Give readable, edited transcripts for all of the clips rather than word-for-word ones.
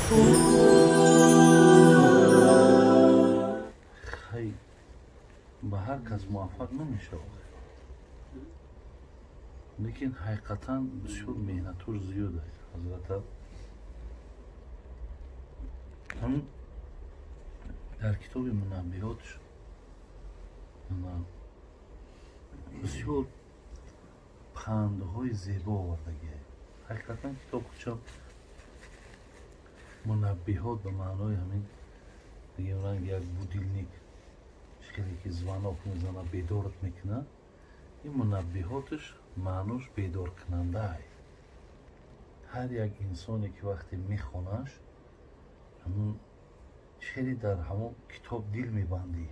Хай, ба ҳар кас муваффақ намешавад, лекин ҳақиқатан бисёр меҳнатур зиёд аст. Ҳазрата ҳамин дар китоби Мунаббиҳот бисёр пандҳои зебо овардагиа. Ҳақиқатан китоб худшам Мунаббиҳот ба маънои ҳамин дигем ранг як будильник хеле ки звонок мезана, бедорат мекунад, ин мунаббиҳоташ маънош бедоркунандаа. Ҳар як инсоне ки вақте мехонаш, ҳамун хеле дар ҳамон китоб дил мебандӣ.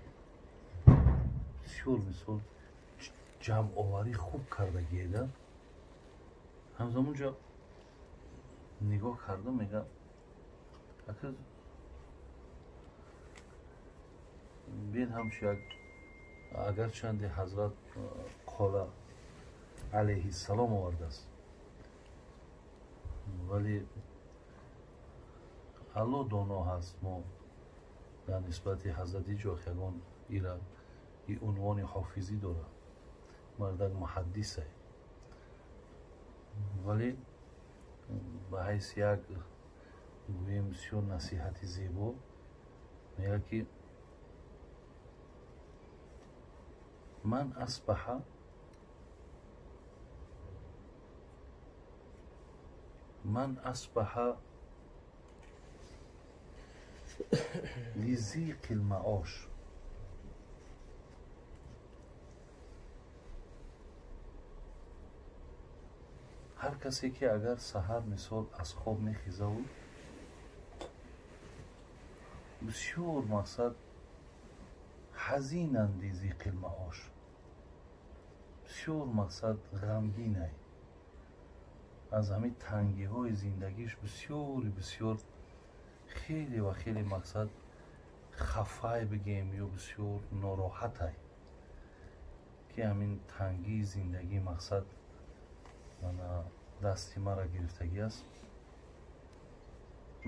Бисёр мисол ҷамъоварӣ хуб кардагиеда. Ҳамзамонҷо нигоҳ кардам, мега ака бин ҳамчу як агарчанде ҳазрат Қола алайҳиссалом овардааст, вале Аллоҳ доно ҳаст, мо дар нисбати ҳазрат ҳеҷ вақт ягон ира и унвони ҳофизӣ дорад, мардак муҳаддисе, вале ба ҳайси як гӯем бисёр насиҳати зебо мегӯяд ки ман асбаҳа лизиқи лмаош ҳар касе ки агар саҳар мисол аз хоб мехезаву бисёр мақсад ҳазинанд лизиқи лмаош, бисёр мақсад ғамгинай, аз ҳамин тангиҳои зиндагиш бисёри бисёр хеле ва хеле мақсад хафай бигем ё бисёр нороҳатай, ки ҳамин тангии зиндагӣ мақсад дасти мара гирифтагӣ аст.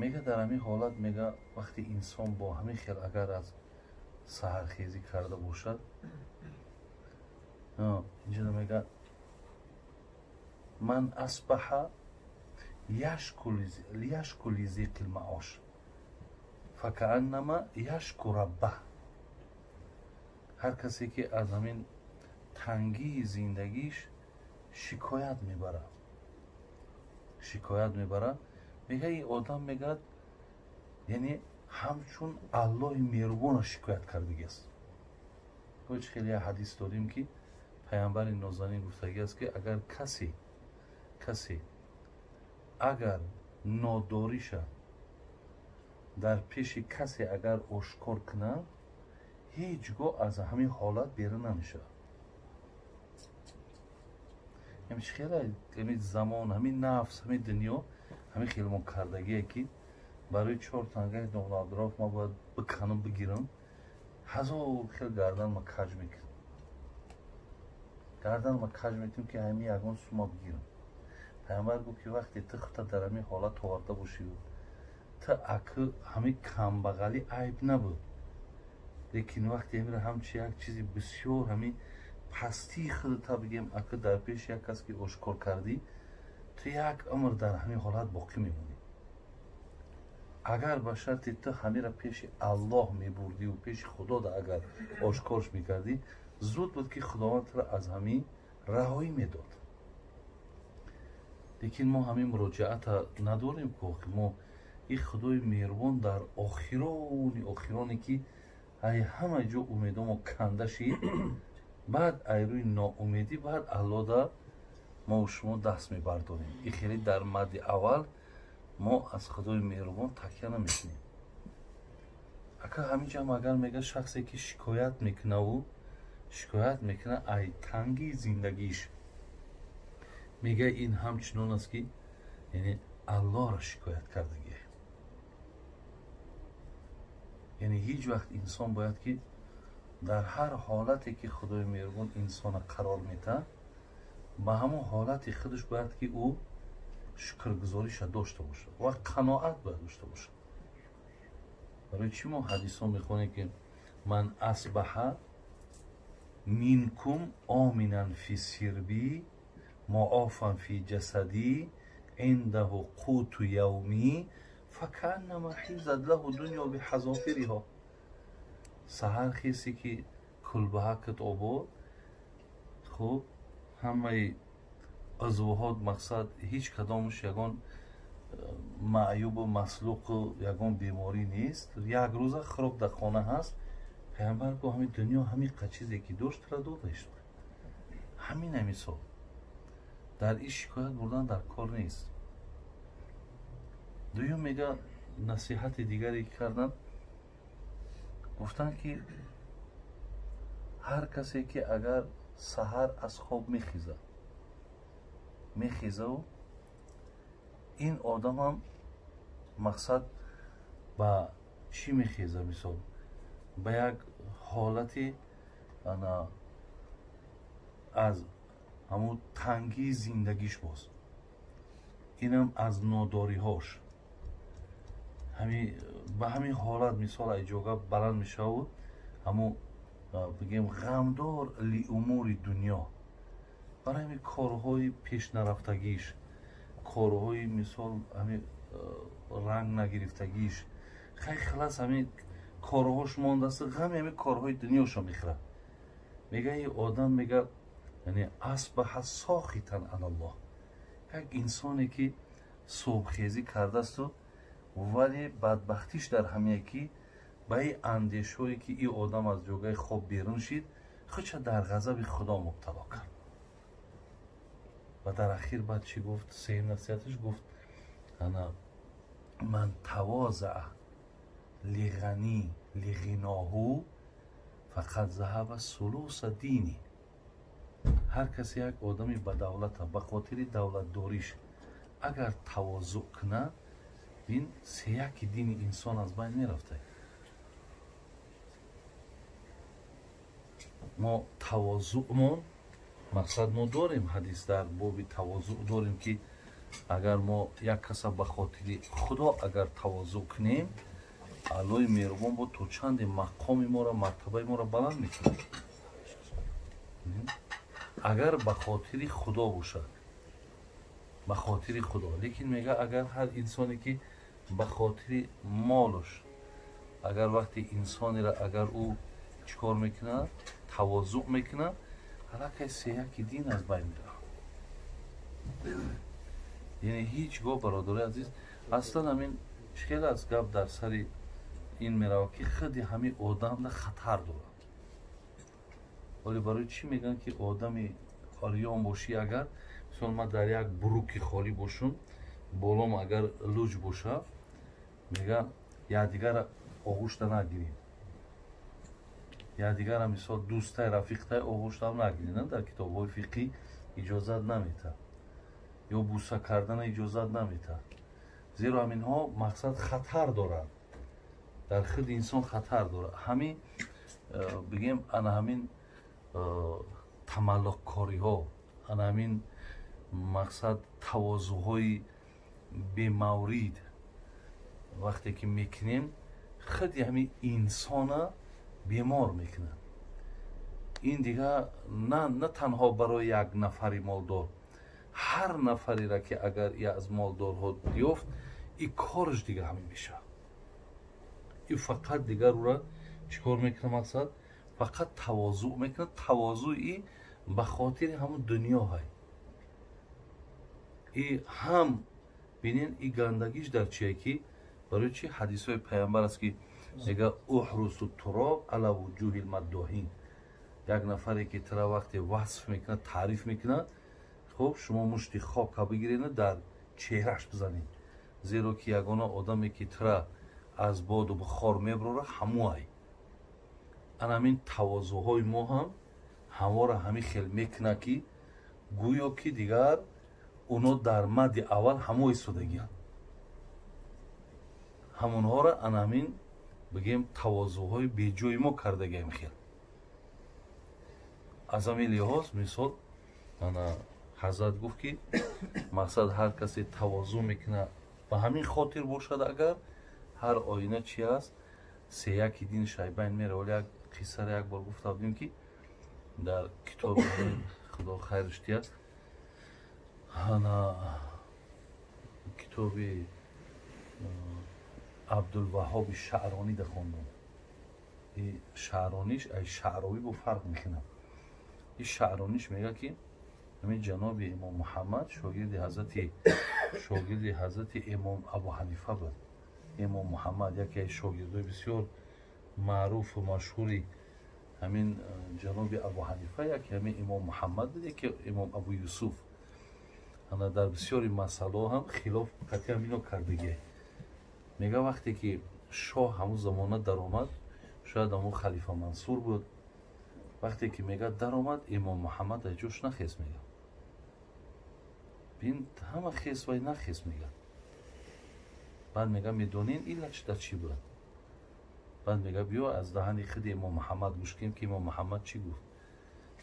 Мега дар ҳамин ҳолат, мега вақте инсон бо ҳамин хел агар аз саҳархезӣ карда бошад, инҷо мега ман асбаҳа яшку лизиқи лмаош факааннама яшку раббаҳ. Ҳар касе ки аз ҳамин тангии зиндагиш шикоят мебарад, мега ин одам мегӯяд, яъне ҳамчун Аллоҳи меҳрубона шикоят кардагиаст. Ҳоч хеле як ҳадис дорем ки паямбари нозанин гуфтагиаст ки агар касе агар нодориша дар пеши касе агар ошкор кунад, ҳеҷ гоҳ аз ҳамин ҳолат берун намешавад. Ҳамин хеле ҳамин замон, ҳамин нафс, ҳамин дунё ҳамин хелмон кардагие ки барои чор тангаи Абдураф ман бояд биканам, бигирам, ҳазор хел гардан ма каҷ мекунам, гардан ма каҷ мекунам ки ҳамин ягон сума бигирам. Паямбар гуфт ки вақте ту худта дар ҳамин ҳолат оварда бошӣ, ту акы ҳамин камбағалӣ айб набуд, лекин вақте ҳамира ҳамчи як чизи бисёр ҳамин пастии худта бигем акы дар пеши як кас ки ошкор кардӣ, ту як умр дар ҳамин ҳолат боқӣ мемонӣ. Агар ба шарти ту ҳамира пеши Аллоҳ мебурдиву пеши Худо да агар ошкорш мекардӣ, зуд буд ки Худованд туро аз ҳамин раҳоӣ медод. Лекин мо ҳамин муроҷиата надорем, ки мо ин Худои меҳрубон дар охирони охироне ки ай ҳама ҷо умедомо канда шид, баъд ай рӯи ноумедӣ баъд Аллоҳ да мо шумо даст мебардорем. Ин хеле дар мадди аввал мо аз Худои меҳрубон такя намекунем. Ака ҳамин ҷам агар мега шахсе ки шикоят мекунаву шикоят мекуна ай тангии зиндагиш, мега ин ҳамчунон аст ки яъне Аллоҳро шикоят кардагӣ. Яъне ҳеҷ вақт инсон бояд ки дар ҳар ҳолате ки Худои меҳрубон инсона қарор метаҳад, ба ҳамон ҳолати худаш бояд ки ӯ шукргузориша дошта бошад ва қаноат бояд дошта бошад. Барои чӣ мо ҳадисҳо мехонем, ки ман асбаҳа минкум оминан фи сирби муофан фи ҷасадӣ индаҳу қуту явмӣ факааннама ҳизат лаҳу дунё биҳазофириҳо. Саҳар хесе ки кулбаҳакат обод, хуб, ҳамаи узвҳот мақсад ҳеҷ кадомаш ягон маъюбу маслуқу ягон беморӣ нест, як рӯза хӯрок дар хона ҳаст. Пайғамбар гуфт ҳамин дунё ҳамин қа чизе ки дошт тра дода шуд. Ҳамин мисол дар ин шикоят бурдан дар кор нест. Дуюм мега насиҳати дигаре кардан, гуфтанд ки ҳар касе ки агар саҳар аз хоб мехезаву ин одамам мақсад ба чӣ мехеза, мисол ба як ҳолати ана аз ҳамун тангии зиндагиш боз, инам аз нодориҳош ба ҳамин ҳолат мисол айҷога баланд мешавад, ҳамун бигем ғамдор лиумури дунё, барои ҳамин корҳои пешнарафтагиш, корҳои мисол ҳамин ранг нагирифтагиш, хай хилас ҳамин корҳош мондааст, ғами ҳамин корҳои дунёшо мехӯрад. Мега ин одам мега яъне асбаҳа сохитан алаллоҳ, як инсоне ки субҳхезӣ кардаасту вале бадбахтиш дар ҳамие ки ба ин андешҳое ки ин одам аз ҷогаи хоб берун шид, худша дар ғазаби Худо мубтало кард. Ва дар ахир баъд чӣ гуфт? Сеюм насиҳаташ гуфт ана ман тавозаа лиғанӣ лиғиноҳу фақат заҳаба сулуса дини. Ҳар касе як одами ба давлата ба хотири давлатдориш агар тавозуъ кунад, ин сеяки дини инсон аз байн мерафта. Мо тавозуъмон мақсад мо дорем, ҳадис дар боби тавозуъ дорем ки агар мо як каса ба хотири Худо агар тавозуъ кунем, Аллоҳи меҳрубон бо то чанде мақоми моро, мартабаи моро баланд мекунад. Агар ба хотири Худо бошад, ба хотири Худо. Лекин мега агар ҳар инсоне ки ба хотири молуш, агар вақти инсонеро агар ӯ чӣ кор мекунад, тавозуъ мекунад, аллакай сеяки дин аз байн меравад. Яъне ҳеҷ гоҳ, бародарои азиз, аслан ҳамин хеле аз гап дар сари ин меравад ки худи ҳамин одамда хатар дорад. Вале барои чӣ мегӯянд ки одами ориён бошӣ, агар мисол ман дар як буруки холӣ бошум, болом агар луҷ боша, мега якдигара оғӯшта нагирем, якдигара мисол дӯстай рафиқтай оғӯштам нагирем. Дар китобҳои фиқҳӣ иҷозат наметаҳад ё буса кардана иҷозат наметаҳад, зеро ҳаминҳо мақсад хатар дорад, дар худи инсон хатар дорад. Ҳамин бигем ана ҳамин тамаллуқкориҳо, ана ҳамин мақсад тавозуҳои бемаврид вақте ки мекунем, худи ҳамин инсона бемор мекунад. Ин дигар на танҳо барои як нафари молдор, ҳар нафареро ки агар аз молдорҳо ёфт, и кораш дигар ҳамин мешавад. И фақат дигар ӯра чӣ кор мекунад? Мақсад фақат тавозуъ мекунад. Тавозуи ба хотири ҳамун дунё ҳай. И ҳам бинен и гандагиш дар чие ки барои чи ҳадисҳои пайғамбар аст ки мега уҳрусу туроб ала вуҷуҳи лмаддоҳин. Як нафаре ки тра вақте васф мекунад, таъриф мекунад, хуб шумо мушти хока бигирену дар чеҳраш бизанед, зеро ки ягона одаме ки тра аз боду бухор мебарора ҳамуай. Ана ҳамин тавозуҳои мо ҳам ҳамора ҳамин хел мекунад ки гӯё ки дигар оно дар мадди аввал ҳамо истодагианд. Ҳамонҳоро ана ҳамин бигем тавозуҳои беҷои мо кардагиам хел. Аз ҳамин лиҳоз мисол ана ҳазрат гуфт ки мақсад ҳар касе тавозуъ мекунад ба ҳамин хотир бошад, агар ҳар оина чи аст, Сеяки дин шайбайн мера. Вале як қиссаро як бор гуфта будем, ки дар китоби худо хайрш диҳад, ана китоби Абдулваҳоби Шаъронӣ да хондум. И Шаърониш ай Шаъровӣ бо фарқ мекунад. И Шаърониш мега, ки ҳамин ҷаноби имом Муҳаммад шогирди ҳазрати имом Абу Ҳанифа буд. Имом Муҳаммад яке аз шогирдои бисёр маъруфу машҳури ҳамин ҷаноби Абу Ҳанифа, яке ҳамин имом Муҳаммад буд, яке имом Абу Юсуф. Ана дар бисёри масъалаҳо ҳам хилоф қатъи ҳамино кардагие. Мега, вақте ки шоҳ ҳамун замона даромад, шояд ҳамун халифа Мансур буд, вақте ки, мега, даромад, имом Муҳаммад аз ҷош нахес. Мега, бин, ҳама хес, вай нахес. Мега, баъд мега, медонен иллатш дар чӣ буд? Баъд мега, биё аз даҳани худи имом Муҳаммад гӯш кунем, ки имом Муҳаммад чӣ гуфт.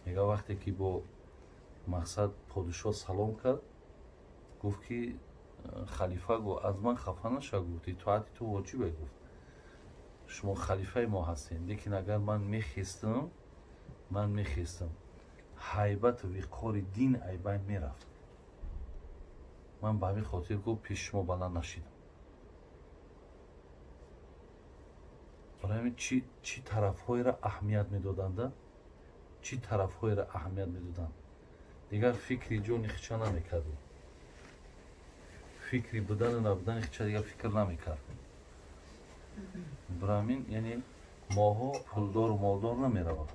Мега, вақте ки бо мақсад подишоҳ салом кард, гуфт ки халифа, гуфт, аз ман хафа наша, гуфт, итоати ту воҷибе. Гуфт, шумо халифаи мо ҳастем, лекин агар ман мехестам, ҳайбату виқори дин айбайн мерафт. Ман ба ҳамин хотир, гуфт, пеши шумо баланд нашидам. Барои ҳамин чӣ тарафҳоеро аҳамият медоданда, чӣ тарафҳоеро аҳамият медоданд. Дигар фикри ҷони хича намекард, фикри будану набудани хича дигар фикр намекард. Барои ҳамин, яъне, моҳо пулдору молдор намеравад.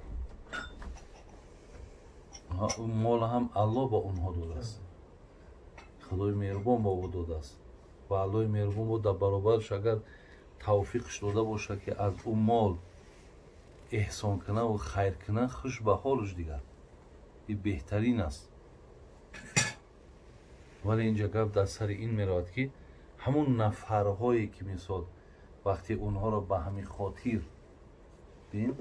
Мол ҳам Аллоҳ ба онҳо додааст, худои меҳрубон ба ӯ додааст ва Аллоҳи меҳрубон бо дар баробараш агар тавфиқш дода бошад, ки аз ӯ мол эҳсон кунаву хайр куна, хуш ба ҳолуш, дигар и беҳтарин аст. Вале инҷа гап дар сари ин меравад, ки ҳамун нафарҳое ки, мисол, вақте онҳоро ба ҳамин хотир бин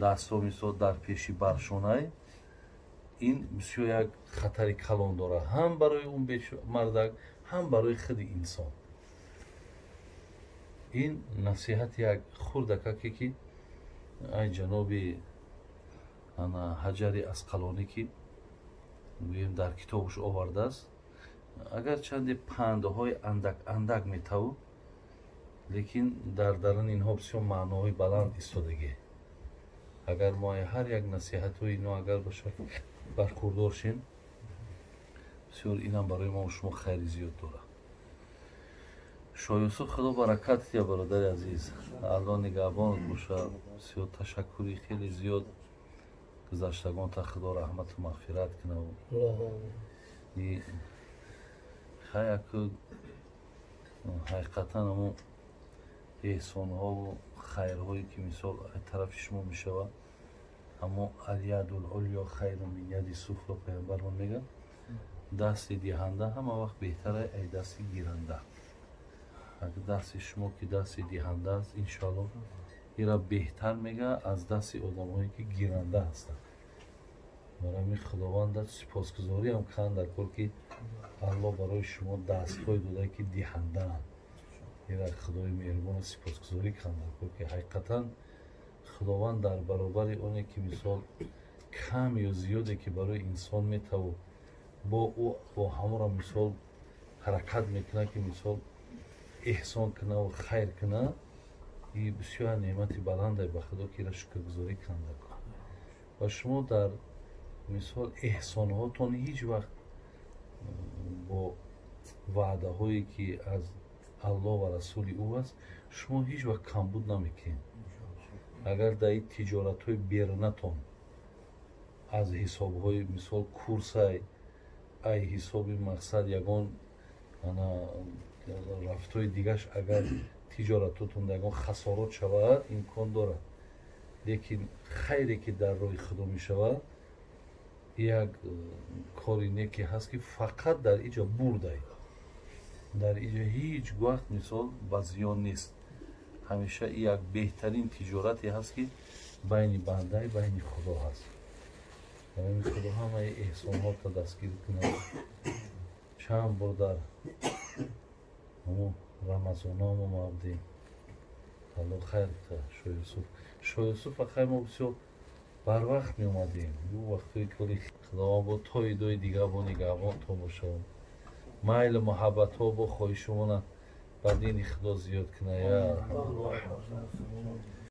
дастҳо, мисол, дар пеши баршонай, ин бисёр як хатари калон дорад ҳам барои он мардак, ҳам барои худи инсон. Ин насиҳати як хурдакаке, ки ай ҷаноби ана Ҳаҷари Асқалонӣ, ки гӯем, дар китобаш овардааст. Агарчанде пандҳои андак андак метаву, лекин дар даруни инҳо бисёр маъноҳои баланд истодагӣ. Агар мо ҳар як насиҳатҳои ино агар бошад бархурдор шем, бисёр инам барои мо шумо хайри зиёд дорад. Шоҳ Юсуф, худо баракат дия, бародари азиз, Алло нигаҳбонат бошад. Бисёр ташаккури хеле зиёд. Гузаштагонта худо раҳмату мағфират кунав. Хаяку ҳақиқатан амо эҳсонҳову хайрҳое ки, мисол, тарафи шумо мешавад, аммо اليد العليا خير من اليد السفلى, паёмбармон мегӯяд, дасти диҳанда ҳама вақт беҳтара ай дасти гиранда. Агар дасти шумо ки дасти диҳанда аст, иншоалло, ира беҳтар мега аз дасти одамҳое ки гиранда ҳастанд. Барои ҳамин худованда сипосгузориам кан дар кор, ки Аллоҳ барои шумо дастҳое додае, ки диҳандаанд. Ира худои меҳрубона сипосгузорӣ кан дар кор, ки ҳақиқатан худованд дар баробари оне ки, мисол, кам ё зиёде ки барои инсон метаву, бо ӯ бо ҳамонро, мисол, ҳаракат мекунад, ки, мисол, эҳсон кунаву хайр куна. И бисёр неъмати баланде ба худо, ки ира шукргузорӣ кан дар кор. Ва шумо дар, мисол, эҳсонҳотон ҳеҷ вақт бо ваъдаҳое ки аз Аллоҳ ва расули ӯ аст, шумо ҳеҷ вақт камбуд намекунед. Агар дар ин тиҷоратҳои берунатон аз ҳисобҳои, мисол, курсай, ай ҳисоби мақсад ягон ана рафтҳои дигаш, агар тиҷоратотон ягон хасорот шавад, имкон дорад, лекин хайре ки дар роҳи худо мешавад, як кори неке ҳаст, ки фақат дар иҷо бурдай, дар иҷо ҳеҷ вақт, мисол, ба зиён нест. Ҳамеша як беҳтарин тиҷорате ҳаст, ки байни бандаи байни худо ҳаст. Барои худо ҳамаи эҳсонҳота дастгир кунад. Чанд бор дар ҳамун рамазономо мо будем. Алло хайр кута. Шоюсуф, Шоюсуф ахай, мо бисёр барвақт меомадем ю вақтҳои кори. Худованд бо то идои дига бо нигаҳбонтон бошад. Майлу муҳаббатҳо бо хоҳишумона ба дини Худо зиёд куна. Я.